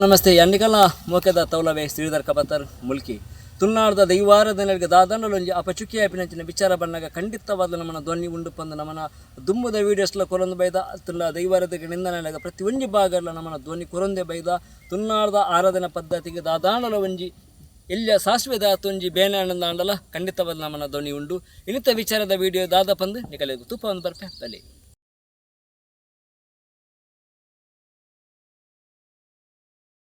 ನಮಸ್ತೆ ಎನ್ನಿಕಲ ಮೋಕೆದ ತೌಲವೆ ಶ್ರೀಧರ್ ಕಬತರ್ ಮುಲ್ಕಿ. ತುಳುನಾಡ್ದ ದೈವಾರಾಧನೆಗೆ ದಾದಾಂಡಲೊಂಜಿ ಅಪಚುಕಿ ಆಪಿನಂಚಿನ ವಿಚಾರ ಬನ್ನಗ ಖಂಡಿತವಾದ ನಮನ ಧ್ವನಿ ಉಂಡು ಪಂದ್ ನಮನ ದುಂಬುದ ವೀಡಿಯೋಸ್ಲ ಕೊರೊಂದು ಬೈದ. ಅತ್ತುಂಡ ದೈವಾರಾಧನೆಗೆ ನಿಂದನೆಲೆಗ ಪ್ರತಿ ಒಂಜಿ ಭಾಗಡ್ಲ ನಮನ ಧ್ವನಿ ಕೊರೊಂದೆ ಬೈದ. ತುಳುನಾಡ್ದ ಆರಾಧನಾ ಪದ್ಧತಿಗ್ ದಾದಾಂಡಲ ಒಂಜಿ ಎಲ್ಯ ಸಾಸಿವೆದ ಆತೊಂಜಿ ಬೇನೆ ಆಂಡಲ ಖಂಡಿತವಾದ ನಮನ ಧ್ವನಿ ಉಂಡು. ಇನಿತ ವಿಚಾರದ ವೀಡಿಯೋ ದಾದ ಪಂದ್ ನಿಕಲೆಗ್ ತೂಪಾವೊಂದು ಬರ್ಪೆ ಬಲೆ.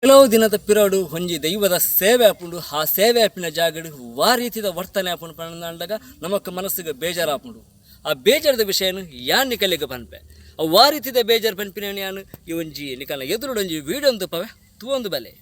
ಕೆಲವು ದಿನದ ಪಿರಡು ಒಂಜಿ ದೈವದ ಸೇವೆ ಆಪುಂಡು. ಆ ಸೇವೆ ಆಪಿನ ಜಾಗಡ್ ವಾ ರೀತಿದ ವರ್ತನೆ ಆಪುಂಡು ಪಂಡಾಂಡಗ ನಮಕ್ ಮನಸ್ಸುಗ್ ಬೇಜಾರಾಪುಂಡು. ಆ ಬೇಜಾರದ ವಿಷಯನ್ ಯಾನ್ ನಿಕಲೆಗ್ ಪನ್ಪೆ. ಅವು ವಾ ರೀತಿದ ಬೇಜಾರ್ ಪನ್ಪಿನನ್ ಯಾನ್ ಈ ಒಂಜಿ ನಿಕಲ್ನ ಎದುರುಡು ಒಂಜಿ ವೀಡಿಯೋನ್ ತೂಪವೆ ತೂವೊಂದು ಬಲೆ.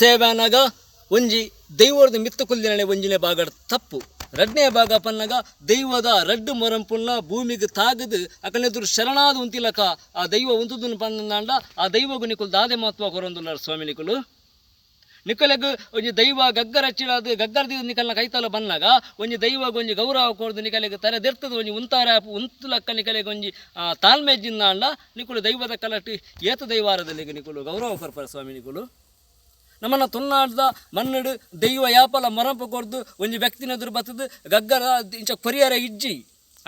ಸೇವೆ ಅನ್ನಾಗ ಒಂಜಿ ದೈವದ ಮಿತ್ತ ಕುಲ್ದಿನಳೆ ಒಂಜಿನೇ ಭಾಗ ತಪ್ಪು. ರಡ್ನೇ ಭಾಗ ಪನ್ನಗ ದೈವದ ರಡ್ಡು ಮೊರಂಪುನ್ನ ಭೂಮಿಗೆ ತಾಗದು ಅಕನೆದುರು ಶರಣಾದ ಉಂತಿಲಕ ಆ ದೈವ ಉಂತುದುನು ಪನ್ನಂದಾಂಡ ಆ ದೈವಗು ನಿಕುಲು ದಾದೆ ಮಹತ್ವ ಕೊರೊಂದುಲ್ಲಾರ್ ಸ್ವಾಮಿ ನಿಕುಲು. ನಿಕಲೆಗ್ ಒಂಜಿ ದೈವ ಗಗ್ಗರಚ್ಚಿಡಾದ್ ಗಗ್ಗರದಿ ನಿಕಲ್ನ ಕೈತಲ ಬನ್ನಗ ಒಂಜಿ ದೈವಗ್ ಒಂಜಿ ಗೌರವ ಕೊರ್ದು ನಿಕಲೆಗ್ ತರೆ ದೆರ್ತದ ಒಂಜಿ ಉಂತಾರ ಉಂತುಲಕ್ಕ ನಿಕಲೆಗ್ ಒಂಜಿ ತಾಳ್ಮೆ ಜಿಂದಾಂಡ ನಿಕುಲು ದೈವದ ಕಲಟ್ ಏತ ದೈವಾರದಲ್ಲಿಗೆ ನಿಕುಲು ಗೌರವ ಕೊರ್ಪರ ಸ್ವಾಮಿ ನಿಕುಲು. ನಮ್ಮನ್ನ ತುಳುನಾಡ್ದ ಮಣ್ಣುಡು ದೈವ ಯಾಪಲ ಮೊರಂಪು ಕೊರ್ದು ಒಂಜಿ ವ್ಯಕ್ತಿನ ಎದುರು ಬತ್ತದು ಗಗ್ಗರ ಇಂಚ ಕೊರಿಯರ ಇಜ್ಜಿ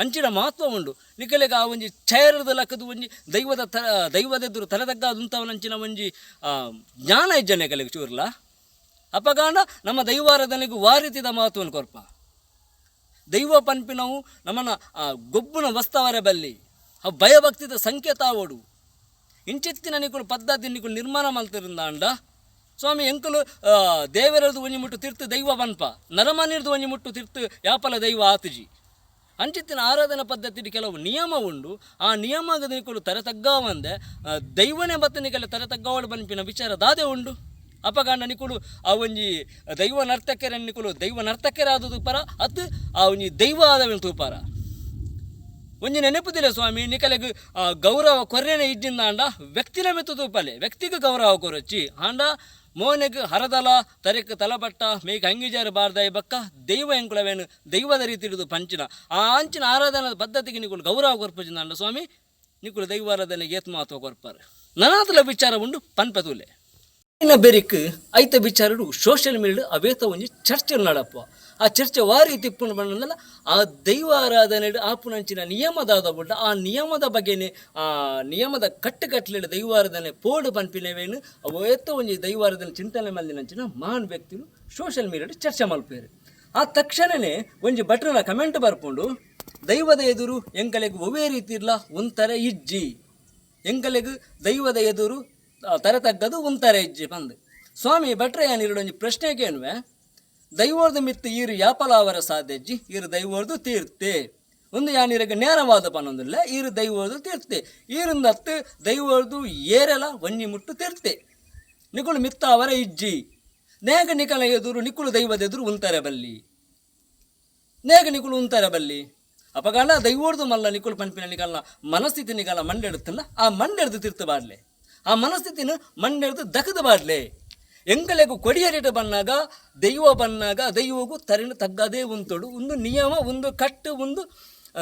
ಅಂಚಿನ ಮಹತ್ವ ಉಂಡು. ನಿಕಲೆಗ್ ಆ ಒಂಜಿ ಚೈರದ ಲಕ್ಕದ ಒಂಜಿ ದೈವದ ತ ದೈವದ ಎದುರು ತಲೆದಗ್ಗ ಉಂತವನಂಚಿನ ಒಂಜಿ ಜ್ಞಾನ ಇಜ್ಜ ನಿಕಲೆಗ್ ಚೂರ್ಲ. ಅಪಗಾಂಡ ನಮ್ಮ ದೈವಾರಾಧನೆಗ್ ವಾ ರೀತಿದ ಮಹತ್ವವನ್ನು ಕೊರ್ಪ. ದೈವ ಪನ್ಪಿನವು ನಮ್ಮನ ಗೊಬ್ಬುನ ವಸ್ತವರ ಬಲ್ಲಿ ಅವು ಭಯಭಕ್ತಿದ ಸಂಕೇತ ಆವೊಡು. ಇಂಚಿತ್ತಿನ ನಿಕುಲು ಪದ್ಧತಿ ನಿಕುಲು ನಿರ್ಮಾಣ ಮಲ್ತಿರಿಂದಾಂಡ ಸ್ವಾಮಿ ಎಂಕುಲು ದೇವರದು ಒಂಜಿ ಮುಟ್ಟು ತಿರ್ತು ದೈವ ಪನ್ಪ ನರಮಾನಿರ್ದು ಒಂಜಿ ಮುಟ್ಟು ತಿರ್ತು ಯಾಪಲ ದೈವ ಆತುಜಿ. ಅಂಚಿತ್ತಿನ ಆರಾಧನಾ ಪದ್ಧತಿ ಕೆಲವು ನಿಯಮ ಉಂಡು. ಆ ನಿಯಮದ ನಿಕುಲು ತರೆ ತಗ್ಗಾವಂದೆ ದೈವನೇ ಬತ್ತ ನಿಕಲೆ ತರೆ ತಗ್ಗಾವಡು ಪನ್ಪಿನ ವಿಚಾರ ದಾದೆ ಉಂಡು. ಅಪಗಾಂಡ ನಿಕುಲು ಆ ಒಂಜಿ ದೈವ ನರ್ತಕರ ನಿಕುಲು ದೈವ ನರ್ತಕರಾದದು ಪರ ಅತ್ ಆ ಒಂಜಿ ದೈವ ಆದವನ್ ತೂಪಾರ. ಒಂಜಿ ನೆನಪುದಿಲ್ಲ ಸ್ವಾಮಿ ನಿಕಲೆಗ್ ಗೌರವ ಕೊರ್ರೆನೆ ಇಜ್ಜಿಂದಾಂಡ ವ್ಯಕ್ತಿನ ಮಿತ್ತು ತೂಪಲೆ ವ್ಯಕ್ತಿಗೆ ಗೌರವ ಕೊರೊಚ್ಚಿ ಆಂಡ ಮೋನೆಗ್ ಹರದಲ ತರೆಕ್ ತಲಬಟ್ಟ ಮೇಕ್ ಅಂಗಿಜಾರು ಬಾರ್ದಾಯಿ ಬಕ್ಕ ದೈವ ಎಂಕುಲವೇನು ದೈವದ ರೀತಿ ಹಿಡಿದು ಪಂಚಿನ ಆ ಅಂಚಿನ ಆರಾಧನಾ ಪದ್ಧತಿಗೆ ನಿಕುಲು ಗೌರವ ಕೊರ್ಪುಜಿಂದಾಂಡ ಸ್ವಾಮಿ ನಿಕುಲು ದೈವಾರಾಧನೆಗೆ ಏತ್ ಮಹತ್ವ ಕೊರ್ಪಾರು. ನನಾತಲ ವಿಚಾರ ಉಂಡು ಪನ್ಪೆ ತೂಲೆ. ಇನ್ನ ಬೆರಿಕ್ ಐತ ವಿಚಾರಡು ಸೋಷಿಯಲ್ ಮೀಡಿಯಾ ಅವೇತ ಒಂಜಿ ಚರ್ಚೆ ನಡಪ. ಆ ಚರ್ಚೆ ವಾ ರೀತಿ ಇಪ್ಪುಂಡು ಪಂಡಂದಲ ಆ ದೈವ ಆರಾಧನೆ ಆಪುನಂಚಿನ ನಿಯಮದಾದ ಬುಡ್ಡ ಆ ನಿಯಮದ ಬಗ್ಗೆನೆ ಆ ನಿಯಮದ ಕಟ್ಟುಕಟ್ಲೆಡ್ ದೈವಾರಾಧನೆ ಪೋಡು ಪನ್ಪಿನವೇನು ಅವೇತ ಒಂಜಿ ದೈವಾರಾಧನೆ ಚಿಂತನೆ ಮಲ್ದಿನಂಚಿನ ಮಹಾನ್ ವ್ಯಕ್ತಿಲು ಸೋಷಿಯಲ್ ಮೀಡಿಯಾಡ್ ಚರ್ಚೆ ಮಲ್ಪೇರು. ಆ ತಕ್ಷಣನೇ ಒಂಜಿ ಭಟ್ರನ ಕಮೆಂಟ್ ಬರ್ಪುಂಡು, ದೈವದ ಎದುರು ಎಂಕಲೆಗ್ ಒವ್ವೇ ರೀತಿ ಇರ್ಲ ಒಂಥರ ಇಜ್ಜಿ, ಎಂಕಲೆಗ್ ದೈವದ ಎದುರು ತರೆ ತಗ್ಗದು ಒಂಥರ ಇಜ್ಜಿ ಪಂದ್. ಸ್ವಾಮಿ ಭಟ್ರೆ ಯಾನ್ ಇರಡೊಂಜಿ ಪ್ರಶ್ನೆ ಕೇನುವೆ. ದೈವೋರ್ದು ಮಿತ್ತು ಈರು ಯಾಪಲಾವರ ಸಾಧ್ಯಜ್ಜಿ, ಈರು ದೈವೋರ್ದು ತೀರ್ತೆ. ಒಂದು ಯಾನ್ ಇರಗ ನೇರವಾದ ಪನ್ನೊಂದಿಲ್ಲ, ಈರು ದೈವೋರ್ದು ತೀರ್ತೆ, ಈರುಂದತ್ತು ದೈವೋರ್ದು ಏರೆಲ ಒಂಜಿ ಮುಟ್ಟು ತೀರ್ತೆ. ನಿಕುಲು ಮಿತ್ತಾವರ ಇಜ್ಜಿ, ನೇಗ ನಿಕಲ ಎದುರು ನಿಕುಲು ದೈವದ ಎದುರು ಉಂತಾರೆ ಬಲ್ಲಿ, ನೇಗ ನಿಕುಲು ಉಂತಾರೆ ಬಲ್ಲಿ. ಅಪಗಾಂಡ ದೈವೋರ್ದು ಮಲ್ಲ ನಿಕುಲು ಪನ್ಪಿನ ನಿಕಲ್ನ ಮನಸ್ಥಿತಿ ನಿಕಲ ಮಂಡೆಡುತ್ತಲ್ಲ, ಆ ಮಂಡೆಡ್ದು ತೀರ್ತು ಬಾಡ್ಲೆ, ಆ ಮನಸ್ಥಿತಿನ ಮಂಡೆಡ್ದು ದಕದು ಬಾಡ್ಲೆ. ಎಂಕಲೆಗು ಕೊಡಿಯರಿಟ ಬನ್ನಾಗ ದೈವ ಬನ್ನಾಗ ದೈವಗೂ ತರಿನ ತಗ್ಗದೇ ಉಂತೊಡು. ಒಂದು ನಿಯಮ, ಒಂದು ಕಟ್ಟು, ಒಂದು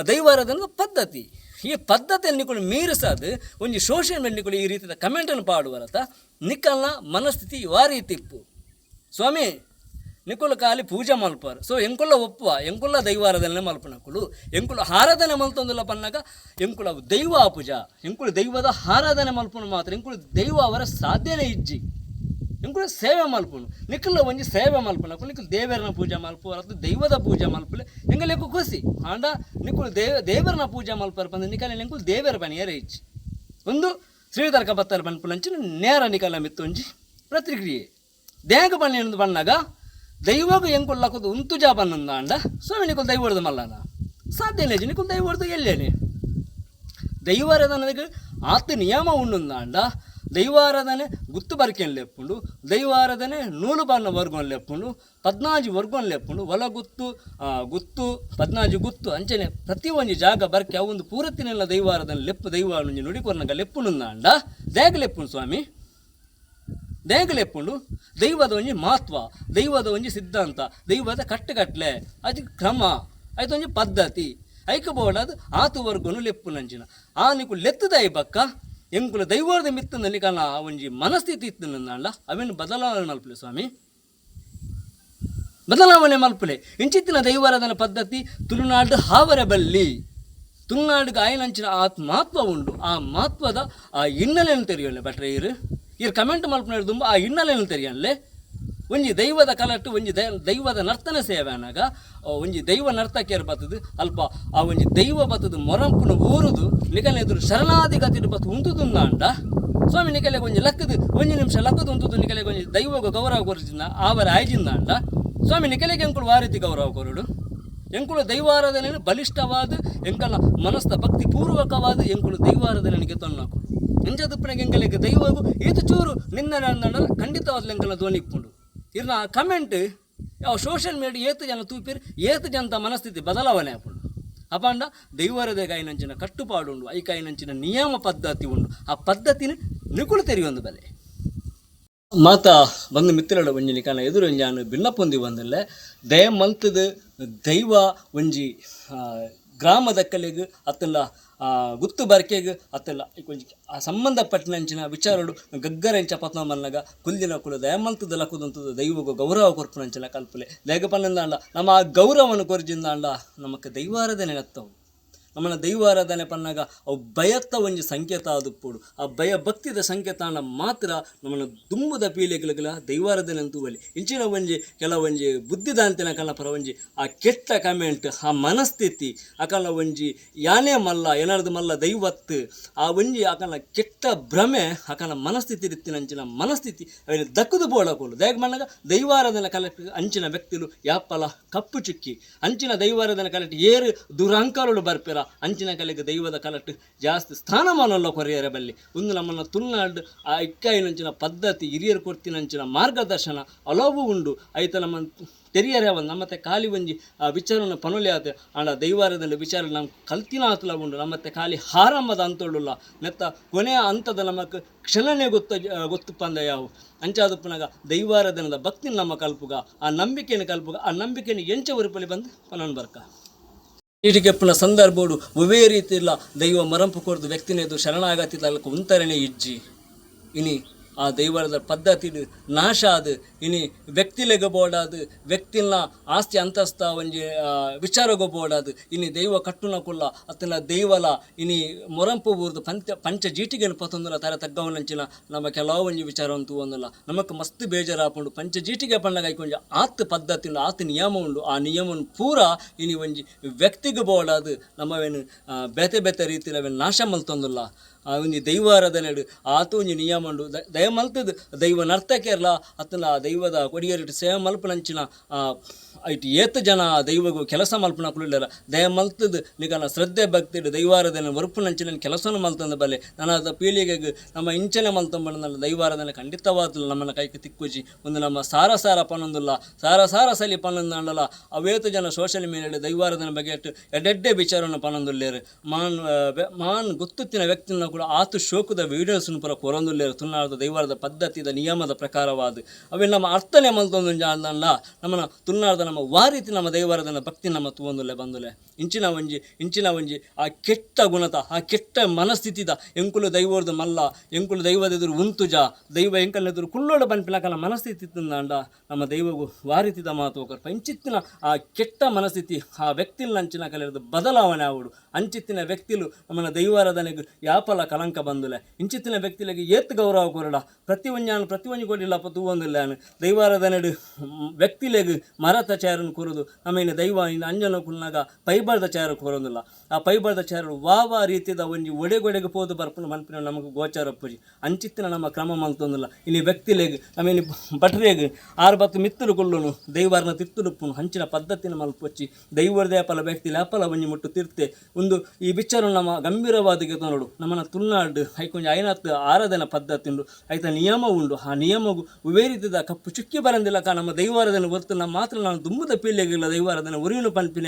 ದೈವಾರಾಧನದ ಪದ್ಧತಿ. ಈ ಪದ್ಧತಿಯನ್ನು ನಿಕುಲು ಮೀರಿಸಾದು ಒಂಜಿ ಸೋಷಿಯಲ್ ಮೀಡಿಯಾ ನಿಕುಲು ಈ ರೀತಿಯ ಕಮೆಂಟನ್ನು ಪಾಡುವರತ ನಿಕಲ್ನ ಮನಸ್ಥಿತಿ ವಾ ರೀತಿ ಇಪ್ಪು. ಸ್ವಾಮಿ ನಿಕುಲು ಖಾಲಿ ಪೂಜೆ ಮಲ್ಪರು, ಸೊ ಎಂಕುಲ ಒಪ್ಪುವ, ಎಂಕುಲ ದೈವಾರಾಧನೆ ಮಲ್ಪನಕುಲು, ಎಂಕುಲು ಆರಾಧನೆ ಮಲ್ತೊಂದುಲ್ಲ ಪನ್ನಾಗ ಎಂಕುಲ ದೈವ ಪೂಜಾ, ಎಂಕುಲು ದೈವದ ಆರಾಧನೆ ಮಲ್ಪುನು ಮಾತ್ರ, ಎಂಕುಲು ದೈವ ಅವರ ಸಾಧ್ಯನೇ ಇಜ್ಜಿ. ಎಂಕುಲು ಸೇವೆ ಮಲ್ಪುನು, ನಿಕುಲ ಒಂಜಿ ಸೇವೆ ಮಲ್ಪುನಕುಲು, ನಿಕುಲು ದೇವರನ ಪೂಜೆ ಮಲ್ಪು ಅಥವಾ ದೈವದ ಪೂಜೆ ಮಲ್ಪುಲೆ ಎಂಗಲೆಕ್ಕು ಖುಷಿ. ಆಂಡ ನಿಕುಲು ದೇವರನ ಪೂಜೆ ಮಲ್ಪರ ಪಂದ ನಿಕಲ ಎಂಕುಲು ದೇವರ ಪನಿಯರ ಇಜ್ಜಿ. ಒಂದು ಶ್ರೀಧರ್ಕ ಬತ್ತರ ಪನ್ಪುನಂಚಿನ ನೇರ ನಿಕಲ ಮಿತ್ತೊಂಜಿ ಪ್ರತಿಕ್ರಿಯೆ. ದೇಗ ಬನ್ನಿ ಬಣ್ಣಾಗ ದೈವಗ ಎಂಕುಲು ಲಕ್ಕದು ಉಂತುಜಾ ಬನ್ನಂದ ಅಂಡ ಸ್ವಾಮಿ ನಿಕುಲು ದೈವರ್ದು ಮಲ್ಲನ ಸಾಧ್ಯನೇ, ನಿಕುಲು ದೈವರ್ದು ಎಲ್ಲೇನೆ. ದೈವಾರಾಧನೆಗೆ ಆತ ನಿಯಮ ಉಂಡುಂದಾಂಡ ದೈವಾರಾಧನೆ ಗುತ್ತು ಬರ್ಕೆನ್ ಲೆಪ್ಪುಂಡು, ದೈವಾರಾಧನೆ ನೂಲು ಬಾರ್ನ ವರ್ಗನ್ ಲೆಪ್ಪುಂಡು, ಪದ್ನಾಜಿ ವರ್ಗನ್ ಲೆಪ್ಪುಂಡು, ಒಲ ಗುತ್ತು ಗುತ್ತು ಪದ್ನಾಜಿ ಗುತ್ತು ಅಂಚನೆ ಪ್ರತಿ ಒಂಜಿ ಜಾಗ ಬರ್ಕೆ ಅವು ಒಂದು ಪೂರತಿನೆಲ್ಲ ದೈವಾರಾಧನೆ ಲೆಪ್ಪು ದೈವ ಒಂಜಿ ನುಡಿ ಕೊರ್ನಗ ಲೆಪ್ಪುಂಡುಂದಾಂಡ ದೇಗ ಲೆಪ್ಪುಂಡು ಸ್ವಾಮಿ, ದೇಗ ಲೆಪ್ಪುಂಡು. ದೈವದ ಒಂಜಿ ಮಹತ್ವ, ದೈವದ ಒಂಜಿ ಸಿದ್ಧಾಂತ, ದೈವದ ಕಟ್ಟುಕಟ್ಲೆ ಅದು ಕ್ರಮ, ಐತೊಂಜಿ ಪದ್ಧತಿ ಐಕ ಬೋಡಾದ್ ಆತು ವರ್ಗನು ಲೆಪ್ಪುನಂಚಿನ ಆ ನಿಕುಲು ಲೆತ್ತುದಾಯಿ ಬಕ್ಕ ಎಂಕುಲು ದೈವದ ಮಿತ್ತುಂದ ನಿಕಲ್ನ ಆ ಒಂಜಿ ಮನಸ್ಥಿತಿ ಇತ್ತು ಅವೆನ್ ಬದಲಾವಣೆ ಮಲ್ಪುಲೆ ಸ್ವಾಮಿ, ಬದಲಾವಣೆ ಮಲ್ಪುಲೆ. ಇಂಚಿತ್ತಿನ ದೈವಾರಾಧನ ಪದ್ಧತಿ ತುಳುನಾಡು ಹಾವರ ಬಲ್ಲಿ, ತುಳುನಾಡಿಗೆ ಆಯನಂಚಿನ ಆ ಮಹತ್ವ ಉಂಡು. ಆ ಮಹತ್ವದ ಆ ಹಿನ್ನೆಲೆಯನ್ನು ತೆರಿಯೊಲ್ಲೆ ಭಟ್ರೆ, ಈರು ಈರು ಕಮೆಂಟ್ ಮಲ್ಪುನ ದುಂಬು ಆ ಹಿನ್ನೆಲೆಯನ್ನು ತೆರಿಯನ್ಲೆ. ಒಂಜಿ ದೈವದ ಕಲಟ್ಟು ಒಂಜಿ ದೈವದ ನರ್ತನ ಸೇವೆ ಅನಾಗ ಒಂಜಿ ದೈವ ನರ್ತಕಿಯರು ಬತ್ತದು ಅಲ್ಪ ಆ ಒಂಜಿ ದೈವ ಬತ್ತದು ಮೊರಂಪುನ ಊರುದು ನಿಕಲ್ನ ಎದುರು ಶರಣಾದಿ ಗತಿಡು ಬತ್ತು ಉಂತುದುಂದಾಂಡ ಸ್ವಾಮಿ ನಿಕಲೆಗೆ ಒಂಜಿ ಲಕ್ಕದು ಒಂಜಿ ನಿಮಿಷ ಲಕ್ಕದು ಉಂತುದು ನಿಕಲೆಗೆ ಒಂಜಿ ದೈವಗ ಗೌರವ ಕೊರ್ಜಿಂದ ಆವರ ಆಯ್ಜಿಂದಾಂಡ ಸ್ವಾಮಿ ನಿಕಲೆಗೆ ಎಂಕುಲು ವಾ ರೀತಿ ಗೌರವ ಕೊರಡು. ಎಂಕುಲು ದೈವಾರಾಧನೆ ಬಲಿಷ್ಠವಾದ ಎಂಕಲ್ನ ಮನಸ್ಸ ಭಕ್ತಿ ಪೂರ್ವಕವಾದ ಎಂಕುಲು ದೈವಾರಾಧನೆಗೆ ತೊನ್ನಕುಲು ಎಂಜದುಪ್ಪನಿಗೆ ಎಂಕಲೆಗೆ ದೈವಗು ಈತ ಚೂರು ನಿನ್ನ ಖಂಡಿತವಾದ ಎಂಕಲ್ನ ಧ್ವನಿ ಇಪ್ಪುಂಡು. ಇರ್ನ ಆ ಕಮೆಂಟ್ ಯಾವ ಸೋಷಿಯಲ್ ಮೀಡಿಯಾ ಏತು ಜನ ತೂಪಿರ್ ಏತು ಜನತ ಮನಸ್ಥಿತಿ ಬದಲಾವಣೆ ಆಪುಂಡು. ಅಪಾಂಡ ದೈವರದ ಕಾಯಿನಂಚಿನ ಕಟ್ಟುಪಾಡು ಉಂಡು, ಐಕಾಯಿನಂಚಿನ ನಿಯಮ ಪದ್ಧತಿ ಉಂಡು, ಆ ಪದ್ಧತಿನ ನಿಕುಲು ತೆರಿಯೊಂದು ಬಲೆ. ಮಾತ ಬಂದು ಮಿತ್ರಡ ಒಂಜಿ ನಿಕಲ್ನ ಎದುರು ಒಂಜಾನು ಬಿನ್ನಪೊಂದಿ ಬಂದಿಲ್ಲ. ದಯ ಮಲ್ತದ ದೈವ ಒಂಜಿ ಗ್ರಾಮದಕ್ಕಲೆಗ್ ಅತ್ತಲ್ಲ ಗುತ್ತು ಬರ್ಕೆಗ್ ಅತ್ತಲ್ಲ ಒಂಜಿ ಆ ಸಂಬಂಧಪಟ್ಟಿನಂಚಿನ ವಿಚಾರಡು ಗಗ್ಗರೆಂಚ ಪತ್ನ ಮನ್ನಗ ಕುಲ್ಲಿನ ಕುಲು ದಯ ಮಲ್ತದ ಲಕ್ಕುದಂತದ ದೈವಗ ಗೌರವ ಕೊರ್ಪುನಂಚಿನ ಕಲ್ಪಲೆ. ದಯಗ ಪನ್ನಂದಾಂಡ ನಮ್ಮ ಆ ಗೌರವವನ್ನು ಕೊರ್ಜಿಂದಾಂಡ ನಮಕ್ ದೈವಾರಾಧನೆ ನತ್ತವು. ನಮ್ಮನ ದೈವಾರಾಧನೆ ಪನ್ನಾಗ ಅವು ಭಯತ್ತ ಒಂಜಿ ಸಂಕೇತ ಆದುಪ್ಪೊಡು. ಆ ಭಯ ಭಕ್ತಿದ ಸಂಕೇತ ಮಾತ್ರ ನಮ್ಮನ ದುಂಬುದ ಪೀಳಿಗೆಗಳ ದೈವಾರಾಧನೆ ಅಂತೂವಲಿ. ಇಂಚಿನ ಒಂಜಿ ಕೆಲವೊಂಜಿ ಬುದ್ಧಿದಾಂತಿನ ಕಲ್ಲ ಒಂಜಿ ಆ ಕೆಟ್ಟ ಕಮೆಂಟ್, ಆ ಮನಸ್ಥಿತಿ ಅಕಲ ಒಂಜಿ ಯಾನೇ ಮಲ್ಲ ಏನಾರ್ದು ಮಲ್ಲ ದೈವತ್ತು ಆ ಒಂಜಿ ಅಕಲ ಕೆಟ್ಟ ಭ್ರಮೆ ಅಕಲ ಮನಸ್ಥಿತಿ ಇತ್ತಿನಂಚಿನ ಮನಸ್ಥಿತಿ ಅವೆನ್ ದಕ್ಕುದು ಬೋಡಕೋಲು. ದಯಗ್ ಮನ್ನಗ ದೈವಾರಾಧನೆ ಕಲೆಕ್ಟ್ ಅಂಚಿನ ವ್ಯಕ್ತಿಲು ಯಾಪಲ ಕಪ್ಪು ಚುಕ್ಕಿ. ಅಂಚಿನ ದೈವಾರಾಧನೆ ಕಲೆಕ್ಟ್ ಏರು ದುರಹಂಕಾರಲು ಬರ್ಪೆರ ಅಂಚಿನ ಕಲೆಗೆ ದೈವದ ಕಲಟ್ ಜಾಸ್ತಿ ಸ್ಥಾನಮಾನಲ್ಲ ಕೊರಿಯರ ಬಲ್ಲಿ. ಒಂದು ನಮ್ಮನ್ನ ತುಳುನಾಡು ಆ ಇಕ್ಕಾಯಿನಂಚಿನ ಪದ್ಧತಿ ಹಿರಿಯರು ಕೊಡ್ತಿನಂಚಿನ ಮಾರ್ಗದರ್ಶನ ಹಲವು ಉಂಡು. ಐತ ನಮ್ಮ ತೆರಿಯರೆ ಒಂದು ನಮ್ಮತ್ತೆ ಖಾಲಿ ಒಂಜಿ ಆ ವಿಚಾರನ ಪನೊಲಿ ಆತ ಆಂಡ ದೈವಾರದಲ್ಲಿ ವಿಚಾರ ನಮ್ಮ ಕಲ್ತಿನ ಆತಲ ಉಂಡು. ನಮ್ಮತ್ತೆ ಖಾಲಿ ಹಾರಂಭದ ಅಂತೊಳುಲ್ಲ ನೆತ್ತ ಕೊನೆಯ ಹಂತದ ನಮಕ್ ಕ್ಷಣನೇ ಗೊತ್ತ ಗೊತ್ತುಪ್ಪಂದ ಯಾವು ಅಂಚಾದಪ್ಪನಾಗ ದೈವಾರಾಧನದ ಭಕ್ತಿನ ನಮ್ಮ ಕಲ್ಪುಗ, ಆ ನಂಬಿಕೆಯನ್ನು ಕಲ್ಪುಗ, ಆ ನಂಬಿಕೆಯನ್ನು ಎಂಚ ಉರುಪಲಿ ಬಂದು ಪನನ್ ಬರ್ಕ. ಈಟಿಗೆಪ್ಪುನ ಸಂದರ್ಭೋಡು ಒವೇ ರೀತಿ ಇಲ್ಲ ದೈವ ಮರಂಪು ಕೊರ್ದು ವ್ಯಕ್ತಿನೆದು ಶರಣಾಗತಿ ತಲಕ ಉಂತರಣೆ ಇಜ್ಜಿ. ಇನಿ ಆ ದೈವದ ಪದ್ಧತಿ ನಾಶ ಆದ್ ಇನಿ ವ್ಯಕ್ತಿಲೆಗ ಬೋಡಾದ್ ವ್ಯಕ್ತಿನ ಆಸ್ತಿ ಅಂತಸ್ತ ಒಂಜಿ ವಿಚಾರಗು ಬೋಡಾದ್ ಇನಿ ದೈವ ಕಟ್ಟುನ ಕುಲ್ಲ ಅತ್ತನ ದೈವಲ ಇನಿ ಮೊರಂಪು ಊರ್ದು ಪಂಚ ಪಂಚ ಜೀಟಿಗೆನು ಪತೊಂದುಲ ತರ ತಗ್ಗವನಂಚಿನ ನಮ್ಮ ಕೆಲವು ಒಂಜಿ ವಿಚಾರ ಅಂತೂ ಒಂದಲ್ಲ ನಮಕ್ ಮಸ್ತ್ ಬೇಜಾರಾಪುಂಡು. ಪಂಚ ಜೀಟಿಗೆ ಪಣ್ಣಗ ಐಕೊಂಜಿ ಆತ್ ಪದ್ಧತಿ ಉಂಡು, ಆತ್ ನಿಯಮ ಉಂಡು. ಆ ನಿಯಮನ್ ಪೂರ ಇನಿ ಒಂಜಿ ವ್ಯಕ್ತಿಗೆ ಬೋಡಾದ್ ನಮ್ಮವೇನು ಬೇತೆ ಬೇತೆ ರೀತಿಯಲ್ಲಿ ಅವೇನು ನಾಶ ಮಲ್ತೊಂದುಲ್ಲ. ಆ ಒಂಜಿ ದೈವಾರಾಧನೆಡ್ ಆತ್ ಒಂಜಿ ನಿಯಮ ಉಂಡು. ದಯ ಮಲ್ತುದು ದೈವ ನರ್ತಕೆರ್ಲ ಅತ್ತುಂಡ ಆ ದೈವದ ಕೊಡಿಯರಿಟ್ ಸೇವೆ ಮಲ್ಪುನಂಚಿನ ಐಟ್ ಏತ್ ಜನ ದೈವಗ್ ಕೆಲಸ ಮಲ್ಪುನಕುಲು ಉಲ್ಲೆರ, ದಯ ಮಲ್ತುದು ನಿಕಲ್ನ ಶ್ರದ್ಧೆ ಭಕ್ತಿಡ್ ದೈವಾರಾಧನೆ ಒರ್ಪುನಂಚಿನ ಕೆಲಸನ್ ಮಲ್ತೊಂದು ಬಲೆ. ನನಾದ ಪೀಳಿಗೆಗ್ ನಮ ಇಂಚನೆ ಮಲ್ತೊಂಬಂಡ ದೈವಾರಾಧನೆ ಖಂಡಿತವಾದ್ಲ ನಮನ ಕೈಕ್ ತಿಕ್ಕುಜಿ. ಉಂದು ನಮ್ಮ ಸಾರ ಸಾರ ಪನೊಂದುಲ್ಲ, ಸಾರ ಸಾರ ಸಲಿ ಪನೊಂದಾಂಡಲ ಅವೇತ್ ಜನ ಸೋಷಿಯಲ್ ಮೀಡಿಯಾಡ್ ದೈವಾರಾಧನೆ ಬಗೆಟ್ ಎಡ್ಡೆಡ್ಡೆ ವಿಚಾರನ್ ಪನೊಂದುಲ್ಲೆರ್. ಮಾನ್ ಮಾನ್ ಗೊತ್ತುತ್ತಿನ ವ್ಯಕ್ತಿನ ಕೂಡ ಆತ್ ಶೋಕುದ ವೀಡಿಯೋಸ್ ಪೂರ ಕೊರೊಂದುಲ್ಲೆರ್. ತುಳುನಾಡ್ದ ದೈವಾರದ ಪದ್ಧತಿದ ನಿಯಮದ ಪ್ರಕಾರವಾದ್ ಅವೆನ್ ನಮ್ಮ ಅರ್ಥನೆ ಮಲ್ತೊಂದುಂಜಾಂಡ ನಮನ ತುಳುನಾಡ್ದ ನಮ್ಮ ವಾರೀತಿ ನಮ್ಮ ದೈವಾರಾಧನೆ ಭಕ್ತಿ ನಮ್ಮ ತೂವೊಂದುಲ್ಲೆ ಬಂದುಲೆ. ಇಂಚಿನ ಒಂಜಿ ಆ ಕೆಟ್ಟ ಗುಣತ, ಆ ಕೆಟ್ಟ ಮನಸ್ಥಿತಿದ ಎಂಕುಲು ದೈವರ್ದು ಮಲ್ಲ, ಎಂಕುಲು ದೈವದ ಎದುರು ಉಂತುಜ, ದೈವ ಎಂಕಲ್ನ ಎದುರು ಕುಲ್ಲೋಡು ಪನ್ಪಿನಕಲ್ನ ಮನಸ್ಥಿತಿ ಇತ್ತಿಂದಾಂಡ ನಮ್ಮ ದೈವಗು ವಾರೀತಿದ ಮಾತು ಕೊರ್ಪ. ಇಂಚಿತ್ತಿನ ಆ ಕೆಟ್ಟ ಮನಸ್ಥಿತಿ ಆ ವ್ಯಕ್ತಿಲಂಚಿನ ಕಲೆರ್ದು ಬದಲಾವಣೆ ಆವೊಡು. ಅಂಚಿತ್ತಿನ ವ್ಯಕ್ತಿಲು ನಮ್ಮನ ದೈವಾರಾಧನೆಗ್ ಯಾಪಲ ಕಲಂಕ ಬಂದುಲೆ. ಇಂಚಿತ್ತಿನ ವ್ಯಕ್ತಿಲೆಗ್ ಏತ್ ಗೌರವ ಕೊರಡ. ಪ್ರತಿ ಒಂಜಾನ್ ಪ್ರತಿ ಒಂಜಿ ಕೊಡಿಲಪ್ಪ ತೂವೊಂದುಲ್ಲೆ. ದೈವಾರಾಧನೆಡ್ ವ್ಯಕ್ತಿಲೆಗ್ ಮರತ ಚೇರನ್ ಕೊರುದು ನಮ ದೈವ ಇನ್ನು ಅಂಜನ ಕುಲ್ನಾಗ ಪೈಬರ್ದ ಚೇರ ಕೊರೊಂದುಲ್ಲ. ಆ ಪೈಬರ್ದ ಚೇರು ವಾ ವಾ ರೀತಿದ ಒಂಜಿ ಒಡೆಗೊಡೆಗೆ ಪೋದು ಬರ್ಪುನ ಮನ್ಪಿನ ನಮಗೆ ಗೋಚಾರ ಪೂಜಿ. ಅಂಚಿತ್ತಿನ ನಮ್ಮ ಕ್ರಮ ಮಲ್ತೊಂದುಲ್ಲ. ಇನಿ ವ್ಯಕ್ತಿಲೆಗ್ ನಮ ಭಟ್ರೆಗ್ ಆರು ಬತ್ತು ಮಿತ್ತುಲು ಕುಲ್ಲುನು, ದೈವಾರನ ತಿರ್ತುಡುಪ್ಪುನು, ಅಂಚಿನ ಪದ್ಧತಿನ ಮಲ್ಪೊಚ್ಚಿ. ದೈವರ್ದೇ ಅಪಲ ವ್ಯಕ್ತಿ ಅಪಲ ಒಂಜಿ ಮುಟ್ಟು ತಿರ್ತೆ. ಒಂದು ಈ ವಿಚಾರ ನಮ್ಮ ಗಂಭೀರವಾದ ಗೆತೊನೊಡು. ನಮ್ಮನ ತುಳುನಾಡು ಐಕೊಂಜಿ ಐನಾತ್ ಆರಾಧನಾ ಪದ್ಧತಿ ಉಂಡು, ಐತ ನಿಯಮ ಉಂಡು. ಆ ನಿಯಮಗು ಒವ್ವೇ ರೀತಿದ ಕಪ್ಪು ಚುಕ್ಕಿ ಬರಂದಿಲ್ಲಕ ನಮ್ಮ ದೈವಾರಾಧನೆ ಹೊರ್ತು ಮಾತ್ರ ನಾನು ದುಂಬುದ ಪೀಳಿಗೆಗಳ ದೈವಾರಾಧನೆ ಒರಿಯುನು ಪನ್ಪಿನ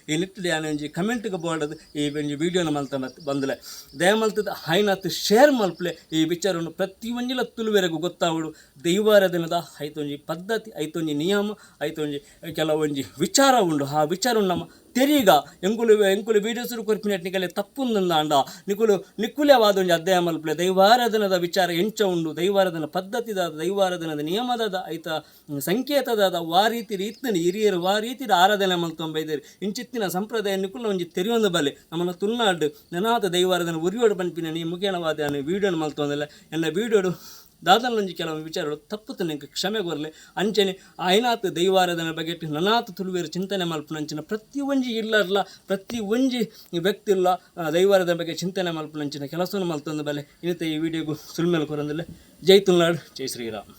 ಈ ನಿಟ್ಟಿಡ್ ಯಾನ್ ಒಂಜಿ ಕಮೆಂಟ್ಗೆ ಬೋಡದು ಈ ಒಂಜಿ ವೀಡಿಯೋನ ಮಲ್ತ ಬಂದಲೆ. ದಯಮಲ್ತದ ಐನಾತ್ ಶೇರ್ ಮಲ್ಪಲೆ. ಈ ವಿಚಾರವನ್ನು ಪ್ರತಿ ಒಂಜಿಲ ತುಳುವೆರೆಗೂ ಗೊತ್ತಾವಡು. ದೈವಾರಾಧನೆದ ಐತೊಂಜಿ ಪದ್ಧತಿ, ಐತೊಂಜಿ ನಿಯಮ, ಐತೊಂಜಿ ಕೆಲವೊಂಜಿ ವಿಚಾರ ಉಂಡು. ಆ ವಿಚಾರ ನಮ್ಮ ತೆರೀಗ. ಎಂಕುಲು ಎಂಕುಲು ವೀಡಿಯೋಸ್ ಕೊರ್ಪಿನೆಟ್ ನಿಕಲೆ ತಪ್ಪುಂದಂದಾಂಡ ನಿಕುಲು ನಿಕ್ಕುಲೆ ಒಂಜಿ ಅಧ್ಯಯನ ಮಲ್ಪಲೆ. ದೈವಾರಾಧನದ ವಿಚಾರ ಎಂಚ ಉಂಡು, ದೈವಾರಾಧನ ಪದ್ಧತಿದ, ದೈವಾರಾಧನದ ನಿಯಮದ, ಐತ ಸಂಕೇತದ ವಾ ರೀತಿ ಇತ್ತನ, ಹಿರಿಯರು ವಾ ರೀತಿದ ಆರಾಧನೆ ಮಲ್ತೊಂಬೈದೆರ್, ಇಂಚಿತ್ತಿನ ಸಂಪ್ರದಾಯ ನಿಕುಲ್ನ ಒಂಜಿ ತೆರಿಯೊಂದು ಬಲೆ. ನಮ್ಮನ ತುಳುನಾಡು ನೆನಾತ ದೈವಾರಾಧನೆ ಉರಿಯೋಡು ಪನ್ಪಿನ ನೀ ಮುಖೇನವಾದ ಯಾನ್ ವೀಡಿಯೋನ ಮಲ್ತೊಂದಿಲ್ಲ. ಎನ್ನ ವೀಡಿಯೋಡು ದಾದನೊಂಜಿ ಕೆಲವು ವಿಚಾರಗಳು ತಪ್ಪುತ್ತ ಕ್ಷಮೆ ಕೊರ್ಲೆ. ಅಂಚನೆ ಐನಾತ್ ದೈವಾರಾಧನೆ ಬಗ್ಗೆ ನನಾತ್ ತುಳುವೆರ್ ಚಿಂತನೆ ಮಲ್ಪುನಂಚಿನ ಪ್ರತಿ ಒಂಜಿ ಇಲ್ಲರ್ಲ, ಪ್ರತಿ ಒಂಜಿ ವ್ಯಕ್ತಿ ಇಲ್ಲ ದೈವಾರಾಧನೆ ಬಗ್ಗೆ ಚಿಂತನೆ ಮಲ್ಪುನಂಚಿನ ಕೆಲಸವನ್ನು ಮಲ್ತೊಂದು ಬಲೆ. ಇನ್ನಿತ ಈ ವಿಡಿಯೋಗು ಸುಲ್ಮೇಲ್ ಕೊರಂದಿಲ್ಲ. ಜೈ ತುಳುನಾಡು, ಜೈ ಶ್ರೀರಾಮ್.